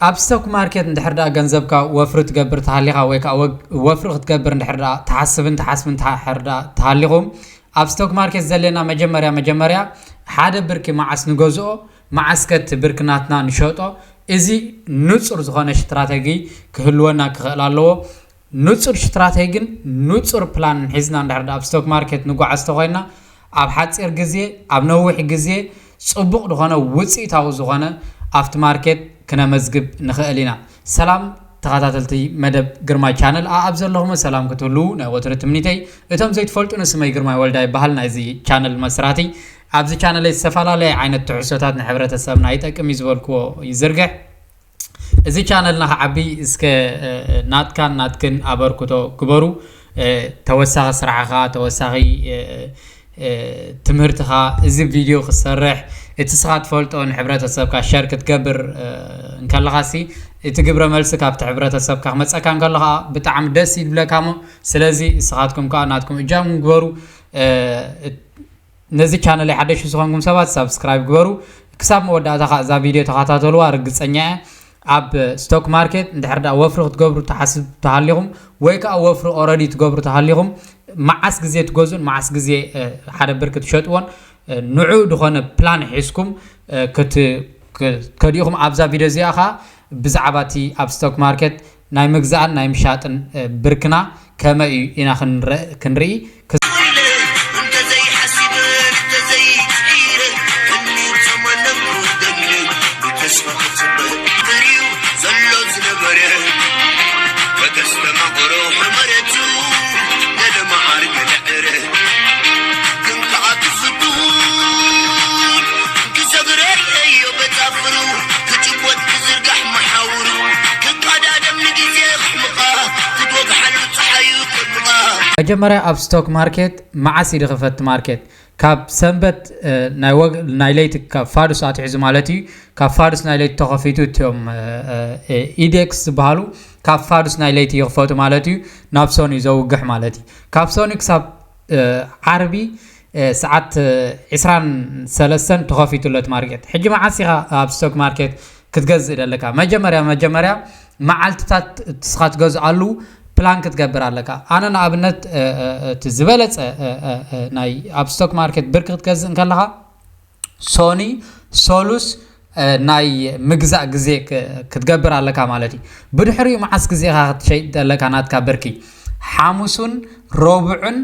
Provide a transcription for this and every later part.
ኣብ ስቶክ ማርኬት እንድሕር ደኣ ገንዘብካ ወፍሪ ትገብር ተሃሊኻ ወይ ከዓ ወግ- ወፍሪ ክትገብር እንድሕር ደኣ ትሓስብን ትሓስብን እንድሕር ደኣ ተሃሊኹም፣ ኣብ ስቶክ ማርኬት ዘለና መጀመርያ መጀመርያ ሓደ ብርኪ መዓስ ንገዝኦ፣ መዓስ ከ እቲ ብርኪ ናትና ንሸጦ፣ እዚ ንጹር ዝኾነ ስትራተጂ ክህልወና ክኽእል ኣለዎ። ንጹር ስትራተጂን ንጹር ፕላንን ሒዝና እንድሕር ደኣ ኣብ ስቶክ ማርኬት ንጓዓዝ ተኾይና፣ ኣብ ሓጺር ግዜ፣ ኣብ ነዊሕ ግዜ ጽቡቕ ዝኾነ ውጽኢታዊ ዝኾነ ኣብቲ ማርኬት ክነመዝግብ ንኽእል ኢና። ሰላም ተኸታተልቲ መደብ ግርማይ ቻነል፣ ኣኣብ ዘለኹም ሰላም ክትህልዉ ናይ ወትሪ ትምኒተይ። እቶም ዘይትፈልጡኒ፣ ስመይ ግርማይ ወልዳ ይበሃል፣ ናይዚ ቻነል መስራቲ። ኣብዚ ቻነለይ ዝተፈላለየ ዓይነት ትሕዝቶታት ንሕብረተሰብና ይጠቅም እዩ ዝበልክዎ ይዝርግሕ። እዚ ቻነልና ክዓቢ እስከ፣ እ፣ ናትካን ናትክን ኣበርክቶ ግበሩ። እ፣ ተወሳኺ ስራሕኻ፣ ተወሳኺ፣ እ፣ እ፣ ትምህርትኻ፣ እዚ ቪድዮ ክሰርሕ፣ እቲ ስኻ ትፈልጦ ንሕብረተሰብካ ሸር ክትገብር፣ እ፣ እንከለኻሲ፣ እቲ ግብረ መልሲ ካብቲ ሕብረተሰብካ ክመጸካ እንከሎ ኸዓ ብጣዕሚ ደስ ይብለካ እሞ፣ ስለዚ እስኻትኩም ከኣ ናትኩም እጃም ግበሩ። እ፣ ነዚ ቻነለይ ሓደሽቲ ዝኾንኩም ሰባት ሳብስክራይብ ግበሩ። ክሳብ መወዳእታ ኸዓ እዛ ቪድዮ ተኸታተልዋ፣ ርግጸኛ እየ ኣብ ስቶክ ማርኬት እንድሕር ደኣ ወፍሪ ክትገብሩ ትሓስብ ተሃሊኹም ወይ ከኣ ወፍሪ ኦረዲ ትገብሩ ተሃሊኹም፣ መዓስ ግዜ ትገዝኡን መዓስ ግዜ፣ እ፣ ሓደ ብርኪ ትሸጥዎን፣ እ፣ ንዑ ዝኾነ ፕላን ሒዝኩም፣ እ፣ ክት- ክ- ከዲኹም ኣብዛ ቪድዮ እዚኣ ኸዓ ብዛዕባ እቲ ኣብ ስቶክ ማርኬት ናይ ምግዛእን ናይ ምሻጥን፣ እ፣ ብርክና ከመይ እዩ ኢና ክንረ- ክንርኢ። ክስ- መጀመርያ ኣብ ስቶክ ማርኬት መዓስ እዩ ዝኽፈት ማርኬት? ካብ ሰንበት፣ እ፣ ናይ ወግ- ናይ ለይቲ ካብ ፋዱስ ኣትሒዙ ማለት እዩ። ካብ ፋዱስ ናይ ለይቲ ተኸፊቱ እቲኦም፣ እ፣ እ፣ ኢዴክስ ዝበሃሉ ካብ ፋዱስ ናይ ለይቲ ይኽፈቱ ማለት እዩ። ናብ ሶኒ ዘውግሕ ማለት እዩ። ካብ ሶኒ ክሳብ፣ እ፣ ዓርቢ፣ እ፣ ሰዓት፣ እ፣ ዕስራን ሰለስተን ተኸፊቱ ኣሎ እቲ ማርኬት። ሕጂ መዓስ ኢኻ ኣብ ስቶክ ማርኬት ክትገዝእ ደለካ? መጀመርያ መጀመርያ መዓልትታት እስኻ ትገዝኣሉ ፕላን ክትገብር ኣለካ። ኣነ ንኣብነት፣ እ፣ እ፣ እቲ ዝበለጸ፣ እ፣ እ፣ እ፣ ናይ ኣብ ስቶክ ማርኬት ብርኪ ክትገዝእ እንከለኻ ሶኒ፣ ሶሉስ፣ እ፣ ናይ ምግዛእ ግዜ ክ- ክትገብር ኣለካ ማለት እዩ። ብድሕሪኡ መዓስ ግዜ ኢኻ ክትሸይጥ ደለካ ናትካ ብርኪ? ሓሙሱን ረቡዕን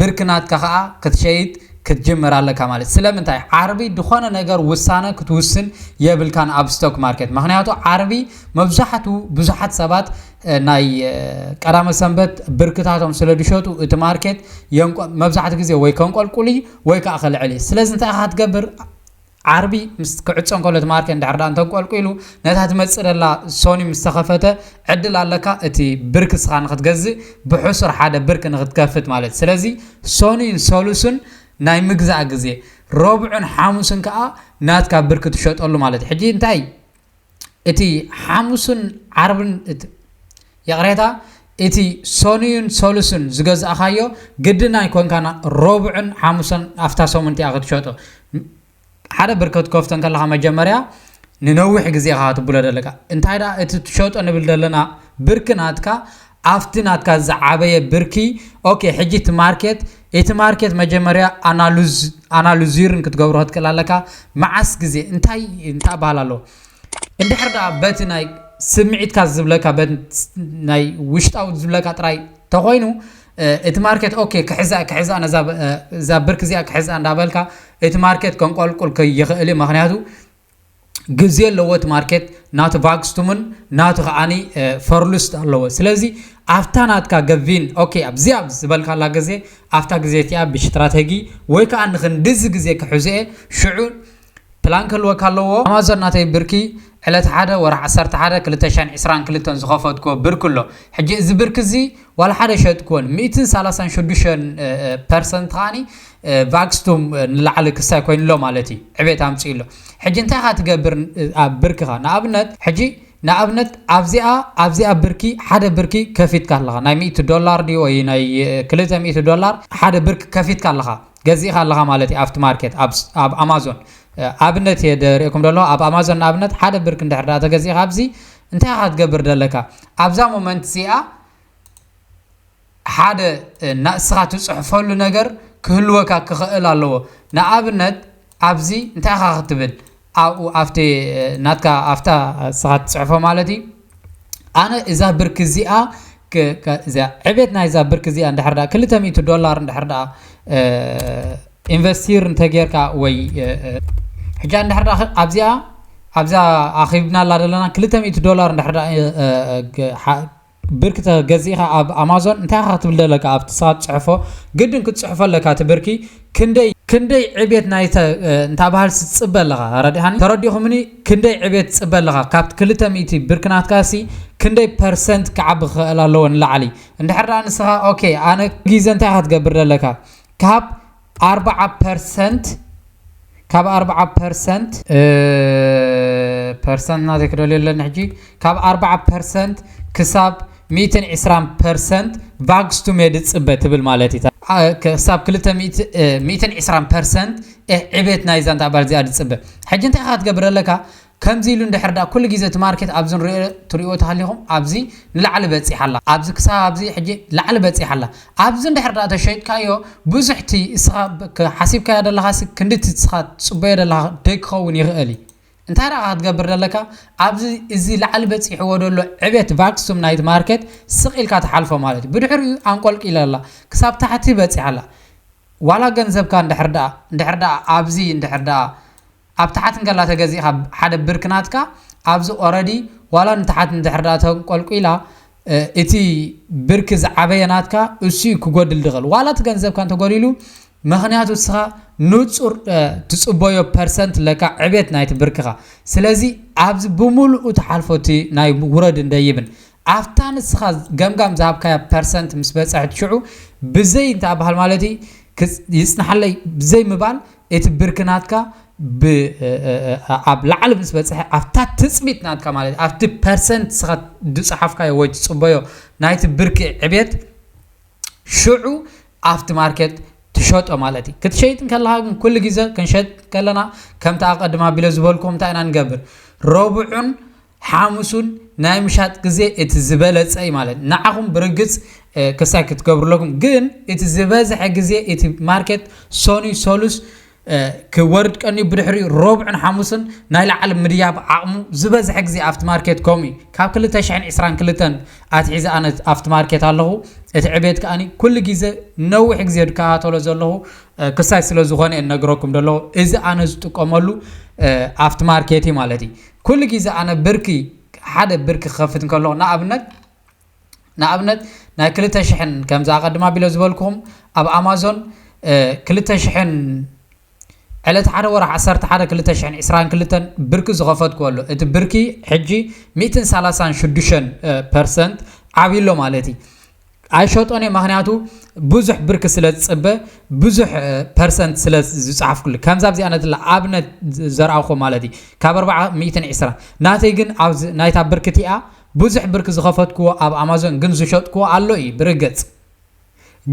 ብርኪ ናትካ ኸዓ ክትሸይጥ ክትጅምር ኣለካ ማለት። ስለምንታይ? ዓርቢ ዝኾነ ነገር ውሳነ ክትውስን የብልካን ኣብ ስቶክ ማርኬት። ምኽንያቱ ዓርቢ መብዛሕቱ ብዙሓት ሰባት፣ እ፣ ናይ፣ እ፣ ቀዳመ ሰንበት ብርክታቶም ስለ ዝሸጡ እቲ ማርኬት የንቆ- መብዛሕቱ ግዜ ወይ ከንቆልቁል እዩ ወይ ከዓ ክልዕል እዩ። ስለዚ እንታይ ኢኻ ክትገብር? ዓርቢ ምስ ክዕጾ እንከሎ እቲ ማርኬት እንድሕር ደኣ እንተንቆልቁሉ፣ ነታ ትመጽእ ደላ ሶኒ ምስ ተኸፈተ ዕድል ኣለካ እቲ ብርኪ እስኻ ንኽትገዝእ ብሕሱር ሓደ ብርኪ ንኽትከፍት ማለት። ስለዚ ሶኒን ሰሉስን ናይ ምግዛእ ግዜ፣ ረቡዕን ሓሙስን ከኣ ናትካ ብርኪ ትሸጠሉ ማለት። ሕጂ እንታይ እቲ ሓሙስን ዓርብን እቲ፣ ይቕሬታ፣ እቲ ሶኒዩን ሰሉስን ዝገዛእኻዮ ግድን ኣይኮንካን ረቡዕን ሓሙስን ኣብታ ሰሙን እቲኣ ክትሸጦ። ሓደ ብርኪ ክትከፍቶ እንከለኻ መጀመርያ ንነዊሕ ግዜ ኢኻ ክትብሎ ዘለካ። እንታይ ደኣ እቲ ትሸጦ ንብል ዘለና ብርኪ ናትካ ኣብቲ ናትካ ዝዓበየ ብርኪ፣ ኦኬ፣ ሕጂ እቲ ማርኬት፣ እቲ ማርኬት መጀመርያ ኣናሉዝ- ኣናሉዚርን ክትገብሮ ክትክእል ኣለካ። መዓስ ግዜ እንታይ እንታይ ኣበሃል ኣለዎ? እንድሕር ደኣ በቲ ናይ ስምዒትካ ዝብለካ፣ በቲ ናይ ውሽጣዊ ዝብለካ ጥራይ ተኾይኑ፣ እ፣ እቲ ማርኬት ኦኬ ክሕዛ ክሕዛ ነዛ እ፣ እዛ ብርኪ እዚኣ ክሕዛ እንዳበልካ እቲ ማርኬት ከንቆልቁል ከ- ይኽእል እዩ። ምኽንያቱ ግዜ ኣለዎ እቲ ማርኬት፣ ናቱ ቫግስቱምን ናቱ ከዓኒ፣ እ፣ ፈርሉስት ኣለዎ። ስለዚ ኣብታ ናትካ ገቪን፣ ኦኬ፣ ኣብዚኣ ዝበልካላ ግዜ፣ ኣብታ ግዜ እቲኣ ብስትራተጊ ወይ ከዓ ንኽንድዚ ግዜ ክሕዞ እየ፣ ሽዑ ፕላን ክህልወካ ኣለዎ። ኣማዞን ናተይ ብርኪ ዕለት ሓደ ወርሒ ዓሰርተ ሓደ ክልተ ሽሕን ዕስራን ክልተን ዝኸፈትኩዎ ብርኪ ኣሎ። ሕጂ እዚ ብርኪ እዚ ዋላ ሓደ ሸጥኩዎን፣ ሚእትን ሰላሳን ሽዱሽተን ፐርሰንት ከዓኒ፣ እ፣ ቫግስቱም፣ እ፣ ንላዕሊ ክሳይ ኮይኑ ኣሎ ማለት እዩ። ዕቤት ኣምፅኡ ኣሎ። ሕጂ እንታይ ኢኻ ትገብር፣ እ፣ ኣብ ብርክኻ? ንኣብነት፣ ሕጂ ንኣብነት ኣብዚኣ ኣብዚኣ ብርኪ፣ ሓደ ብርኪ ከፊትካ ኣለኻ፣ ናይ ሚእቲ ዶላር ድዩ ወይ ናይ፣ እ፣ ክልተ ሚእቲ ዶላር ሓደ ብርኪ ከፊትካ ኣለኻ፣ ገዚእኻ ኣለኻ ማለት እዩ። ኣብቲ ማርኬት፣ ኣብ ስ- ኣብ ኣማዞን፣ እ፣ ኣብነት እየ ደርእየኩም ደለኹ። ኣብ ኣማዞን ንኣብነት ሓደ ብርኪ እንድሕር ደኣ ተገዚእኻ ኣብዚ እንታይ ኢኻ ክትገብር ደለካ? ኣብዛ ሞመንት እዚኣ ሓደ ናእስኻ ትፅሕፈሉ ነገር ክህልወካ ክኽእል ኣለዎ። ንኣብነት ኣብዚ እንታይ ኢኻ ክትብል? ኣብኡ ኣብቲ ናትካ ኣብታ እስኻ ትፅሕፎ ማለት እዩ። ኣነ እዛ ብርክ እዚኣ ዕቤት ናይዛ ብርክ እዚኣ እንድሕር ዳ ክልተ ሚእቲ ዶላር እንድሕር ዳ ኢንቨስቲር እንተጌርካ ወይ ሕጂ እንድሕር ዳ ኣብዚኣ ኣብዛ ኣኺብናላ ዘለና ክልተ ሚእቲ ዶላር እንድሕር ዳ ብርክ ተገዚእካ ኣብ ኣማዞን እንታይ ኢኻ ክትብል ደለካ ኣብቲ ስኻ ትፅሕፎ ግድን ክትፅሕፎ ኣለካ እቲ ብርኪ ክንደይ ክንደይ ዕቤት ናይተ እንታ ባህል ትፅበ ኣለኻ ረዲሃኒ ተረዲኹምኒ ክንደይ ዕቤት ትፅበ ኣለኻ ካብ ክልተ ሚእቲ ብርክ ናትካ ሲ ክንደይ ፐርሰንት ክዓቢ ክኽእል ኣለዎ ንላዕሊ እንድሕር ደኣ ንስኻ ኦኬ ኣነ ግዜ እንታይ ኢኻ ትገብር ደለካ ካብ ኣርባዓ ፐርሰንት ካብ ኣርባዓ ፐርሰንት ፐርሰንት ናተይ ክደልዮ ኣለኒ ሕጂ ካብ ኣርባዓ ፐርሰንት ክሳብ ሚእትን ዕስራን ፐርሰንት ቫግስቱም እየ ድፅበ ትብል ማለት እዩ ክሳብ ክልተ ሚእትን ዕስራን ፐርሰንት ዕቤት ናይዛ እንታ ባል እዚኣ ድፅበ ሕጂ እንታይ ኢኻ ክትገብር ኣለካ ከምዚ ኢሉ እንድሕር ደኣ ኩሉ ግዜ እቲ ማርኬት ኣብዚ ንሪኦ ትሪእዎ ተሃሊኹም ኣብዚ ንላዕሊ በፂሓ ኣላ ኣብዚ ክሳብ ኣብዚ ሕጂ ላዕሊ በፂሓ ኣላ ኣብዚ እንድሕር ደኣ ተሸይጥካዮ ብዙሕ እቲ እስኻ ሓሲብካዮ ዘለኻሲ ክንዲ እቲ እስኻ ትፅበዮ ዘለኻ ደይክኸውን ይኽእል እዩ እንታይ ደኣ ክትገብር ዘለካ ኣብዚ እዚ ላዕሊ በፂሕዎ ዘሎ ዕቤት ቫክሱም ናይቲ ማርኬት ስቕ ኢልካ ትሓልፎ ማለት እዩ ብድሕሪኡ ኣንቆልቂላ ኣላ ክሳብ ታሕቲ በፂሓ ኣላ ዋላ ገንዘብካ እንድሕር ደኣ እንድሕር ደኣ ኣብዚ እንድሕር ደኣ ኣብ ታሕቲ እንከላ ተገዚእካ ሓደ ብርክ ናትካ ኣብዚ ኦረዲ ዋላ ንታሕቲ እንድሕር ደኣ ተንቆልቁላ እቲ ብርክ ዝዓበየ ናትካ እሱ ክጎድል ድኽእል ዋላ እቲ ገንዘብካ እንተጎዲሉ ምኽንያቱ እስኻ ንፁር ትፅበዮ ፐርሰንት ለካ ዕቤት ናይቲ ብርክኻ ስለዚ ኣብዚ ብምሉኡ ትሓልፎ እቲ ናይ ውረድ እንደይብን ኣብታ ንስኻ ገምጋም ዝሃብካያ ፐርሰንት ምስ በፀሐት ሽዑ ብዘይ እንታይ ኣበሃል ማለት እዩ ይፅናሓለይ ብዘይ ምባል እቲ ብርክ ናትካ ኣብ ላዕሊ ምስ በፅሐ ኣብታ ትፅቢት ናትካ ማለት ኣብቲ ፐርሰንት ስኻ ዝፅሓፍካዮ ወይ ትፅበዮ ናይቲ ብርክ ዕቤት ሽዑ ኣብቲ ማርኬት ትሸጦ ማለት እዩ ክትሸይጥ እንከለካ ግን ኩሉ ግዜ ክንሸጥ ከለና ከምቲ ኣቀድማ ቢሎ ዝበልኩም እንታይ ኢና ንገብር ረቡዑን ሓሙሱን ናይ ምሻጥ ግዜ እቲ ዝበለፀ እዩ ማለት ንዓኹም ብርግፅ ክሳይ ክትገብሩ ኣለኩም ግን እቲ ዝበዝሐ ግዜ እቲ ማርኬት ሶኒ ሶሉስ ክወርድ ቀንዩ ብድሕሪኡ ረቡዕን ሓሙስን ናይ ላዕሊ ምድያብ ዓቕሙ ዝበዝሐ ግዜ ኣብቲ ማርኬት ከምኡ እዩ ካብ ክልተ ሽሕን ዕስራን ክልተን ኣትሒዘ ኣነ ኣብቲ ማርኬት ኣለኹ እቲ ዕቤት ከኣኒ ኩሉ ግዜ ነዊሕ ግዜ ድከታተሎ ዘለኹ ክሳይ ስለ ዝኾነ እየ ነግረኩም ዘለኹ እዚ ኣነ ዝጥቀመሉ ኣብቲ ማርኬት እዩ ማለት እዩ ኩሉ ግዜ ኣነ ብርኪ ሓደ ብርኪ ክኸፍት እንከለኹ ንኣብነት ንኣብነት ናይ ክልተ ሽሕን ከምዚ ኣቐድማ ቢሎ ዝበልኩኹም ኣብ ኣማዞን ክልተ ሽሕን ዕለት ሓደ ወርሒ ዓሰርተ ሓደ ክልተ ሽሕን ዕስራን ክልተን ብርኪ ዝኸፈትኩ ኣሎ እቲ ብርኪ ሕጂ ሚእትን ሰላሳን ሽዱሽተን ፐርሰንት ዓብይሎ ማለት እዩ ኣይሸጦን እየ ምክንያቱ ብዙሕ ብርኪ ስለ ዝፅበ ብዙሕ ፐርሰንት ስለ ዝፀሓፍኩሉ ከምዛ ኣብዚኣ ነትላ ኣብነት ዘርኣኹ ማለት እዩ ካብ ኣርባዓ ሚእትን ዕስራ ናተይ ግን ኣብዚ ናይታ ብርኪ እቲኣ ብዙሕ ብርኪ ዝኸፈትክዎ ኣብ ኣማዞን ግን ዝሸጥክዎ ኣሎ እዩ ብርግፅ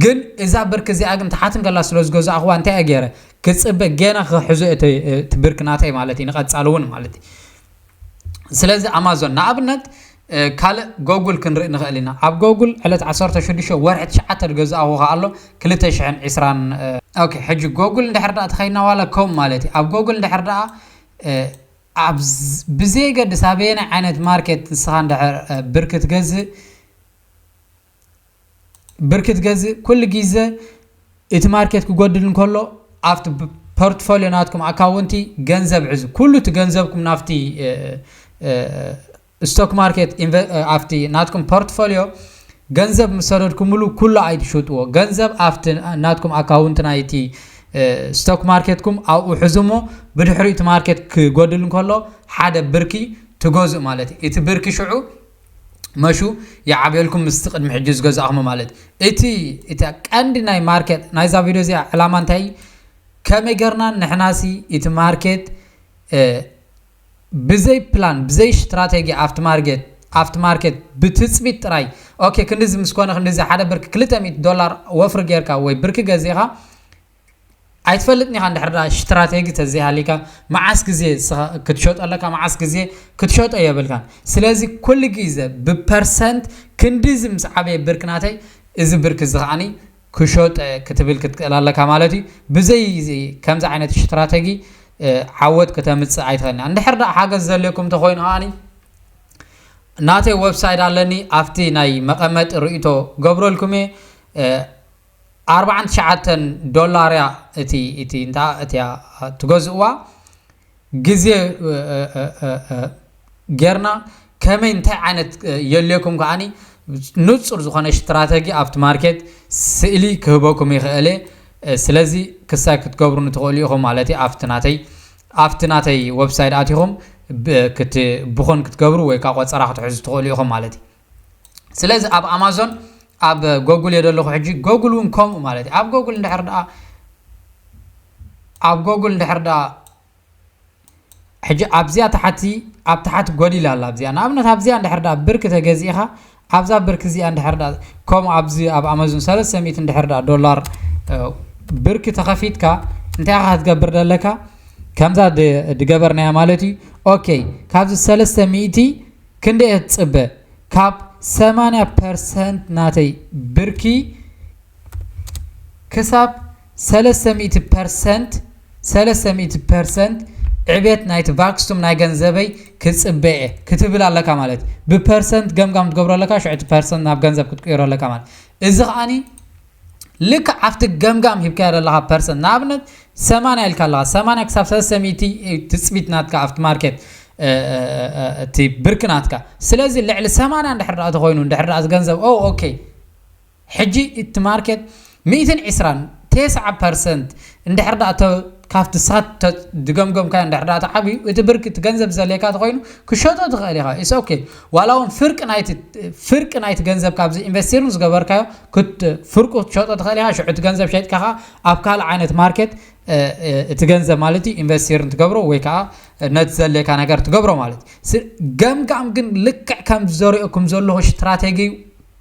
ግን እዛ ብርኪ እዚኣ ግን ተሓት እንከላ ስለ ዝገዛእኽዋ እንታይ እየ ገይረ ክፅበ ገና ክሕዞ እቲ ብርኪ ናተይ ማለት እዩ ንቐፃሊ እውን ማለት እዩ ስለዚ ኣማዞን ንኣብነት ካልእ ጎጉል ክንርኢ ንኽእል ኢና ኣብ ጎጉል ዕለት ዓሰርተ ሽዱሽተ ወርሒ ትሽዓተ ዝገዛእኹ ከኣ ኣሎ ክልተ ሽሕን ዕስራን ኦኬ ሕጂ ጎጉል እንድሕር ደኣ ተኸይድና ዋላ ከም ማለት እዩ ኣብ ጎጉል እንድሕር ደኣ ኣብ ብዘየገድስ ኣበየናይ ዓይነት ማርኬት ንስኻ እንድሕር ብርኪ ትገዝእ ብርኪ ትገዝእ ኩሉ ግዜ እቲ ማርኬት ክጎድል እንከሎ ኣብቲ ፖርትፎሊዮ ናትኩም ኣካውንቲ ገንዘብ ሕዙ ኩሉ እቲ ገንዘብኩም ናብቲ ስቶክ ማርኬት ኣብቲ ናትኩም ፖርትፎሊዮ ገንዘብ ምስ ሰደድኩምሉ ኩሉ ኣይትሽጥዎ ገንዘብ ኣብቲ ናትኩም ኣካውንት ናይቲ ስቶክ ማርኬትኩም ኣብኡ ሕዙሞ ብድሕሪኡ እቲ ማርኬት ክጎድል እንከሎ ሓደ ብርኪ ትገዝኡ ማለት እዩ እቲ ብርኪ ሽዑ መሹ ይዓብየልኩም ምስቲ ቅድሚ ሕጂ ዝገዛእኹም ማለት እቲ እቲ ቀንዲ ናይ ማርኬት ናይዛ ቪድዮ እዚኣ ዕላማ እንታይ ከመይ ገርና ንሕናሲ እቲ ማርኬት ብዘይ ፕላን ብዘይ ስትራቴጂ ኣብቲ ማርኬት ኣብቲ ማርኬት ብትፅቢት ጥራይ ኦኬ ክንዲዚ ምስ ኮነ ክንዲዚ ሓደ ብርኪ ክልተ ሚእቲ ዶላር ወፍሪ ጌርካ ወይ ብርኪ ገዚእኻ ኣይትፈልጥን ኢኻ። እንድሕር ዳ ስትራቴጂ ተዘይሃሊካ፣ መዓስ ግዜ ክትሸጦ ኣለካ፣ መዓስ ግዜ ክትሸጦ የብልካን። ስለዚ ኩሉ ግዜ ብፐርሰንት ክንዲዚ ምስ ዓበየ ብርኪ ናተይ፣ እዚ ብርኪ እዚ ከዓኒ ክሸጦ ክትብል ክትክእል ኣለካ ማለት እዩ። ብዘይ እዚ ከምዚ ዓይነት ስትራቴጂ ዓወት ክተምፅእ ኣይትኽእልን። እንድሕር ዳ ሓገዝ ዘድልየኩም እንተኮይኑ ከዓኒ ናተይ ዌብሳይት ኣለኒ፣ ኣብቲ ናይ መቐመጢ ርእይቶ ገብረልኩም እየ። ኣርባዓን ትሽዓተን ዶላር እያ እቲ እቲ እንታ እቲያ ትገዝእዋ። ግዜ ጌርና ከመይ እንታይ ዓይነት የልየኩም ከዓኒ ንፁር ዝኾነ ስትራተጂ ኣብቲ ማርኬት ስእሊ ክህበኩም ይኽእል እየ። ስለዚ ክሳይ ክትገብሩ ንትኽእሉ ኢኹም ማለት እዩ። ኣብቲ ናተይ ኣብቲ ናተይ ዌብሳይት ኣቲኹም ብኾን ክትገብሩ ወይ ከዓ ቆፀራ ክትሕዙ ትኽእሉ ኢኹም ማለት እዩ። ስለዚ ኣብ ኣማዞን ኣብ ጎጉል እየ ዘለኹ ሕጂ። ጎጉል እውን ከምኡ ማለት እዩ። ኣብ ጎጉል እንድሕር ደኣ ኣብ ጎጉል እንድሕር ደኣ ሕጂ ኣብዚኣ ታሓቲ ኣብ ታሓቲ ጎዲል ኣላ ኣብዚኣ ንኣብነት ኣብዚኣ እንድሕር ደኣ ብርክ ተገዚእኻ ኣብዛ ብርክ እዚኣ እንድሕር ደኣ ከምኡ ኣብዚ ኣብ ኣማዞን ሰለስተ ሚእቲ እንድሕር ደኣ ዶላር ብርክ ተኸፊትካ እንታይ ኢኻ ክትገብር ደለካ? ከምዛ ድገበርናያ ማለት እዩ። ኦኬ ካብዚ ሰለስተ ሚእቲ ክንደይ እየ ትፅበ? ካብ ሰማንያ ፐርሰንት ናተይ ብርኪ ክሳብ ሰለስተ ሚእቲ ፐርሰንት ሰለስተ ሚእቲ ፐርሰንት ዕቤት ናይቲ ቫክስቱም ናይ ገንዘበይ ክፅበ እየ ክትብል ኣለካ ማለት እዩ። ብፐርሰንት ገምጋም ትገብሮ ኣለካ፣ ሽዑ እቲ ፐርሰንት ናብ ገንዘብ ክትቅይሮ ኣለካ ማለት እዩ። እዚ ከዓኒ ልክዕ ኣብቲ ገምጋም ሂብካዮ ዘለኻ ፐርሰንት ንኣብነት ሰማንያ ኢልካ ኣለኻ፣ ሰማንያ ክሳብ ሰለስተ ሚእቲ ትፅቢት ናትካ ኣብቲ ማርኬት እቲ ብርኪ ናትካ። ስለዚ ልዕሊ ሰማንያ እንድሕር ደኣ ተኮይኑ እንድሕር ደኣ እቲ ገንዘብ ኦ ኦኬ ሕጂ እቲ ማርኬት ሚእትን ዕስራን ተስዓ ፐርሰንት እንድሕር ደኣ ካብቲ ንስኻ ድገምገምካዮ እንድሕር ደኣ ተዓብዩ እቲ ብርኪ እቲ ገንዘብ ዘድልየካ ተኮይኑ ክሸጦ ትኽእል ኢኻ። ኢስ ኦኬ ዋላ እውን ፍርቂ ናይቲ ፍርቂ ናይቲ ገንዘብ ካብዚ ኢንቨስቲርን ዝገበርካዮ ፍርቁ ክትሸጦ ትኽእል ኢኻ። ሽዑ እቲ ገንዘብ ሸጥካ ከዓ ኣብ ካልእ ዓይነት ማርኬት እቲ ገንዘብ ማለት እዩ ኢንቨስቲርን ትገብሮ ወይ ከዓ ነቲ ዘድልየካ ነገር ትገብሮ ማለት እዩ። ገምጋም ግን ልክዕ ከም ዘሪኦኩም ዘለኹ ስትራቴጂ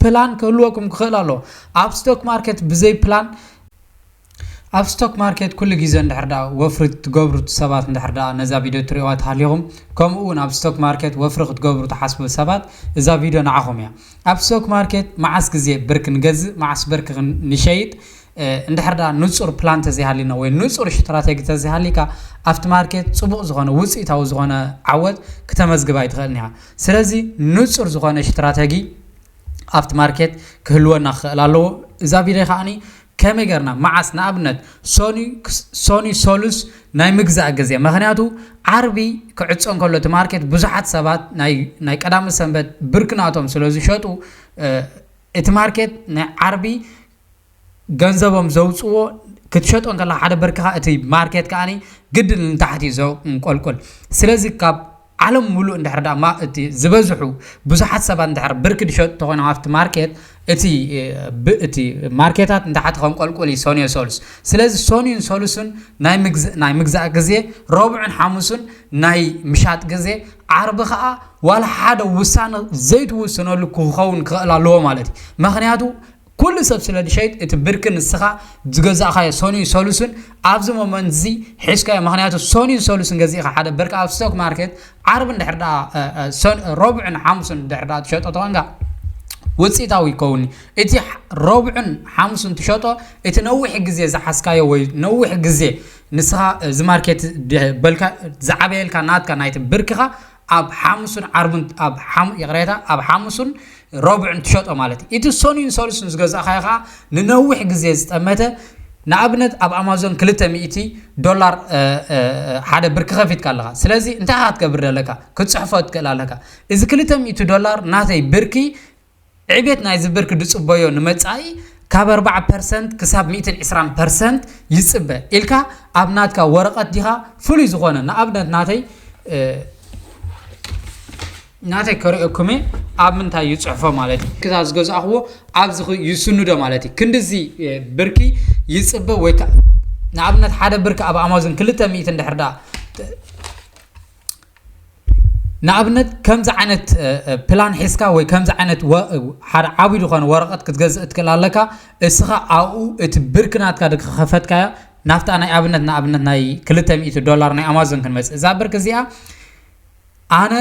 ፕላን ክህልወኩም ክኽእል ኣለዎ። ኣብ ስቶክ ማርኬት ብዘይ ፕላን ኣብ ስቶክ ማርኬት ኩሉ ግዜ እንድሕር ደኣ ወፍሪ ትገብሩ ሰባት እንድሕር ደኣ ነዛ ቪድዮ ትሪእዋ ተሃሊኹም ከምኡ እውን ኣብ ስቶክ ማርኬት ወፍሪ ክትገብሩ ትሓስቡ ሰባት እዛ ቪድዮ ንዓኹም እያ። ኣብ ስቶክ ማርኬት መዓስ ግዜ ብርክ ንገዝእ መዓስ ብርክ ንሸይጥ እንድሕር ደኣ ንፁር ፕላን ተዘይሃሊና ወይ ንፁር ስትራቴጂ ተዘይሃሊካ ኣብቲ ማርኬት ፅቡቕ ዝኾነ ውፅኢታዊ ዝኾነ ዓወት ክተመዝግብ ኣይትኽእልን ኢኻ። ስለዚ ንፁር ዝኾነ ስትራቴጂ ኣብቲ ማርኬት ክህልወና ክኽእል ኣለዎ። እዛ ቪድዮ ከዓኒ ከመይ ገርና መዓስ ንኣብነት ሶኒ ሶሉስ ናይ ምግዛእ ግዜ ምክንያቱ ዓርቢ ክዕፆ እንከሎ እቲ ማርኬት ብዙሓት ሰባት ናይ ቀዳመ ሰንበት ብርክናቶም ስለ ዝሸጡ እቲ ማርኬት ናይ ዓርቢ ገንዘቦም ዘውፅዎ ክትሸጦ እንከለካ ሓደ ብርክኻ እቲ ማርኬት ከዓኒ ግድን ንታሕቲ እዩ ዘንቆልቁል። ስለዚ ካብ ዓለም ሙሉእ እንድሕር ደኣ እቲ ዝበዝሑ ብዙሓት ሰባት እንድሕር ብርክ ድሸጡ ተኾይኖም ኣብቲ ማርኬት እቲ ማርኬታት ንታሕቲ ከንቆልቁል እዩ ሶኒዮ ሶሉስ። ስለዚ ሶኒዮን ሶሉስን ናይ ምግዛእ ግዜ፣ ረቡዕን ሓሙስን ናይ ምሻጥ ግዜ፣ ዓርቢ ከዓ ዋላ ሓደ ውሳነ ዘይትውስነሉ ክኸውን ክኽእል ኣለዎ ማለት እዩ። ምክንያቱ ኩሉ ሰብ ስለ ዝሸይጥ እቲ ብርኪ ንስኻ ዝገዛእኻዮ ሶኒን ሶሉስን ኣብዚ ሞመንት እዚ ሒዝካዮ። ምክንያቱ ሶኒን ሶሉስን ገዚእኻ ሓደ ብርኪ ኣብ ስቶክ ማርኬት ዓርቢ እንድሕር ደኣ ረቡዕን ሓሙስን እንድሕር ደኣ ትሸጦ ተኾንካ ውፅኢታዊ ይከውን። እቲ ረቡዕን ሓሙስን ትሸጦ እቲ ነዊሕ ግዜ ዝሓዝካዮ ወይ ነዊሕ ግዜ ንስኻ እዚ ማርኬት በልካ ዝዓበየልካ ናትካ ናይቲ ብርኪኻ ኣብ ሓሙስን ዓርብን ኣብ ይቕሬታ ኣብ ሓሙስን ረቡዕን ትሸጦ ማለት እዩ። እቲ ሶኒን ሶሉስን ዝገዛእካዮ ከዓ ንነዊሕ ግዜ ዝጠመተ ንኣብነት ኣብ ኣማዞን ክልተ ሚእቲ ዶላር ሓደ ብርኪ ከፊትካ ኣለካ። ስለዚ እንታይ ኢኻ ክትገብር ዘለካ? ክትፅሕፎ ትክእል ኣለካ። እዚ ክልተ ሚእቲ ዶላር ናተይ ብርኪ ዕቤት ናይዚ ብርኪ ዝፅበዮ ንመፃኢ ካብ ኣርባዓ ፐርሰንት ክሳብ ሚእትን ዕስራን ፐርሰንት ይፅበ ኢልካ ኣብ ናትካ ወረቐት ዲኻ ፍሉይ ዝኾነ ንኣብነት ናተይ ናተይ ከርእየኩም እየ ኣብ ምንታይ ይፅሕፎ ማለት እዩ። ክዛ ዝገዛእኽዎ ኣብዚ ይስንዶ ማለት እዩ። ክንድዚ ብርኪ ይፅበ ወይ ንኣብነት ሓደ ብርኪ ኣብ ኣማዞን ክልተ ሚእቲ እንድሕር ደኣ ንኣብነት ከምዚ ዓይነት ፕላን ሒዝካ ወይ ከምዚ ዓይነት ሓደ ዓብዪ ዝኾነ ወረቐት ክትገዝእ ትክእል ኣለካ። እስኻ ኣብኡ እቲ ብርኪ ናትካ ድከኸፈትካያ ናብታ ናይ ኣብነት ንኣብነት ናይ ክልተ ሚእቲ ዶላር ናይ ኣማዞን ክንመፅእ፣ እዛ ብርክ እዚኣ ኣነ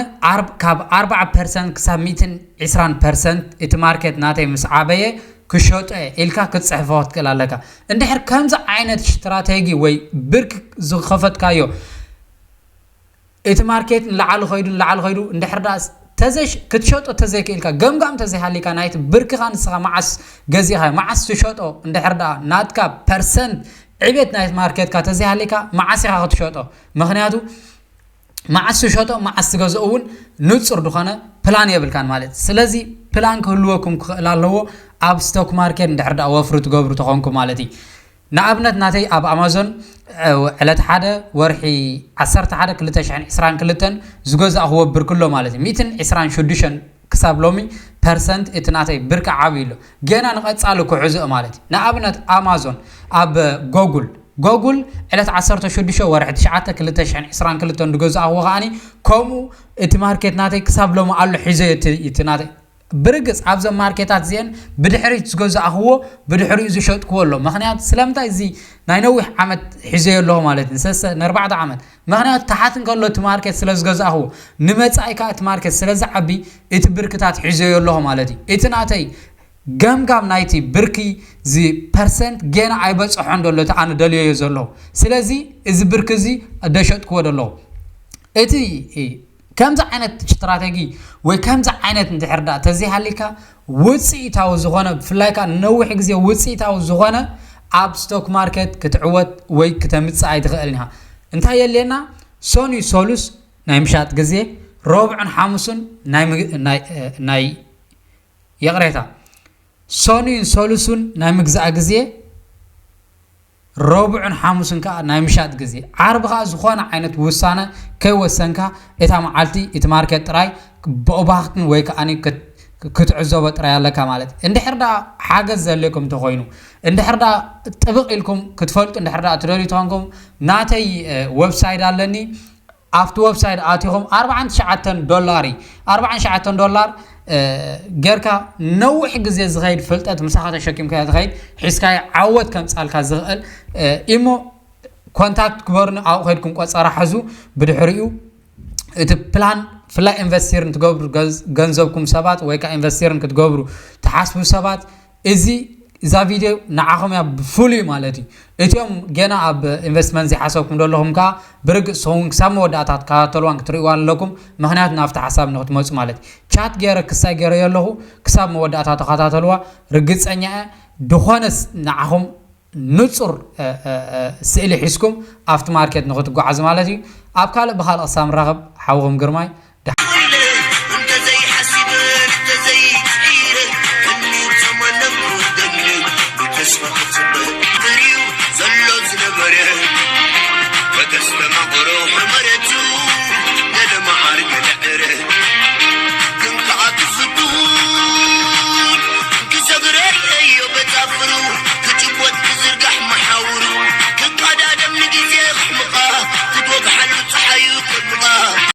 ካብ ኣርባዓ ፐርሰንት ክሳብ ሚእትን ዕስራን ፐርሰንት እቲ ማርኬት ናተይ ምስ ዓበየ ክሸጦ እየ ኢልካ ክትፅሕፎ ክትክእል ኣለካ። እንድሕር ከምዚ ዓይነት ስትራቴጂ ወይ ብርክ ዝኸፈትካዮ እቲ ማርኬት ንላዕሊ ኸይዱ ንላዕሊ ኸይዱ እንድሕር ደኣ ክትሸጦ ተዘይክእልካ፣ ገምጋም ተዘይሃሊካ ናይቲ ብርክኻ ንስኻ መዓስ ገዚእኻ መዓስ ትሸጦ እንድሕር ደኣ ናትካ ፐርሰንት ዕቤት ናይቲ ማርኬትካ ተዘይሃሊካ መዓስ ኢኻ ክትሸጦ? ምኽንያቱ መዓስ ትሸጦ መዓስ ትገዝኦ እውን ንፁር ዝኾነ ፕላን የብልካን ማለት። ስለዚ ፕላን ክህልወኩም ክኽእል ኣለዎ ኣብ ስቶክ ማርኬት እንድሕር ደኣ ወፍሪ ትገብሩ ተኾንኩ ማለት እዩ። ንኣብነት ናተይ ኣብ ኣማዞን ዕለት ሓደ ወርሒ ዓሰርተ ሓደ ክልተ ሽሕን ዕስራን ክልተን ዝገዛእኽዎ ብርክ ኣሎ ማለት እዩ። ሚእትን ዕስራን ሽዱሽተን ክሳብ ሎሚ ፐርሰንት እቲ ናተይ ብርክ ዓብዩ ኣሎ። ገና ንቐፃሊ ክሕዝኦ ማለት እዩ። ንኣብነት ኣማዞን ኣብ ጎጉል ጎጉል ዕለት ዓሰርተ ሽዱሽተ ወርሒ ትሽዓተ ክልተ ሽሕን ዕስራን ክልተን ዝገዛእኽዎ ከዓኒ ከምኡ እቲ ማርኬት ናተይ ክሳብ ሎሚ ኣሎ ሒዘዮ እቲ ናተይ ብርግፅ ኣብዞም ማርኬታት እዚአን ብድሕሪት ዝገዛእኽዎ ብድሕሪኡ ዝሸጥክዎ ኣሎ። ምኽንያቱ ስለምንታይ እዚ ናይ ነዊሕ ዓመት ሒዘዮ ኣለኹ ማለት እዩ። ሰሰ ንኣርባዕተ ዓመት ምኽንያቱ ተሓት እንከሎ እቲ ማርኬት ስለ ዝገዛእኽዎ ንመፃኢ ከዓ እቲ ማርኬት ስለ ዝዓቢ እቲ ብርክታት ሒዘዮ ኣለኹ ማለት እዩ። እቲ ናተይ ገምጋም ናይቲ ብርኪ እዚ ፐርሰንት ገና ኣይበፅሖን ዘሎ እቲ ኣነ ደልዮዮ ዘለኹ። ስለዚ እዚ ብርኪ እዚ ደሸጥክዎ ዘለኹ እቲ ከምዚ ዓይነት ስትራተጂ ወይ ከምዚ ዓይነት እንድሕር ደኣ ተዘይሃሊካ ውፅኢታዊ ዝኾነ ብፍላይ ከዓ ንነዊሕ ግዜ ውፅኢታዊ ዝኾነ ኣብ ስቶክ ማርኬት ክትዕወት ወይ ክተምፅእ ኣይትኽእልን ኢኻ። እንታይ የድልየና? ሰኑይ ሰሉስ ናይ ምሻጥ ግዜ፣ ረቡዕን ሓሙስን ናይ ይቕሬታ ሰኑይን ሰሉሱን ናይ ምግዛእ ግዜ፣ ረቡዕን ሓሙስን ከዓ ናይ ምሻጥ ግዜ። ዓርቢ ከዓ ዝኾነ ዓይነት ውሳነ ከይወሰንካ እታ መዓልቲ እቲ ማርኬት ጥራይ ብኦባክትን ወይ ከዓ ክትዕዘቦ ጥራይ ኣለካ ማለት። እንድሕር ደኣ ሓገዝ ዘድልየኩም እንተኾይኑ፣ እንድሕር ደኣ ጥብቕ ኢልኩም ክትፈልጡ እንድሕር ደኣ ትደልዩ ተኾንኩም ናተይ ወብሳይት ኣለኒ። ኣብቲ ወብሳይት ኣቲኹም ኣርባዓን ትሽዓተን ዶላር እዩ። ኣርባዓን ትሽዓተን ዶላር ጌርካ ነዊሕ ግዜ ዝኸይድ ፍልጠት ምሳኻ ተሸኪምካዮ ትኸይድ ሒዝካዮ ዓወት ከምፃልካ ዝኽእል ኢሞ ኮንታክት ግበሩኒ። ኣብኡ ከይድኩም ቆፀራ ሓዙ። ብድሕሪኡ እቲ ፕላን ብፍላይ ኢንቨስቲርን ትገብሩ ገንዘብኩም ሰባት ወይ ከዓ ኢንቨስቲርን ክትገብሩ ትሓስቡ ሰባት እዚ እዛ ቪድዮ ንዓኹም እያ ብፍሉይ ማለት እዩ። እቲኦም ገና ኣብ ኢንቨስትመንት ዘይሓሰብኩም ዘለኹም ከዓ ብርግፅ ሰውን ክሳብ መወዳእታ ክትከታተልዋን ክትርእይዋ ኣለኩም። ምክንያቱ ናብቲ ሓሳብ ንክትመፁ ማለት እዩ። ቻት ገይረ ክሳይ ገይረዮ ኣለኹ። ክሳብ መወዳእታ ተኸታተልዋ። ርግፀኛ እየ ድኾነስ ንዓኹም ንፁር ስእሊ ሒዝኩም ኣብቲ ማርኬት ንክትጓዓዙ ማለት እዩ። ኣብ ካልእ ብካልእ ክሳብ ንራኸብ ሓውኹም ግርማይ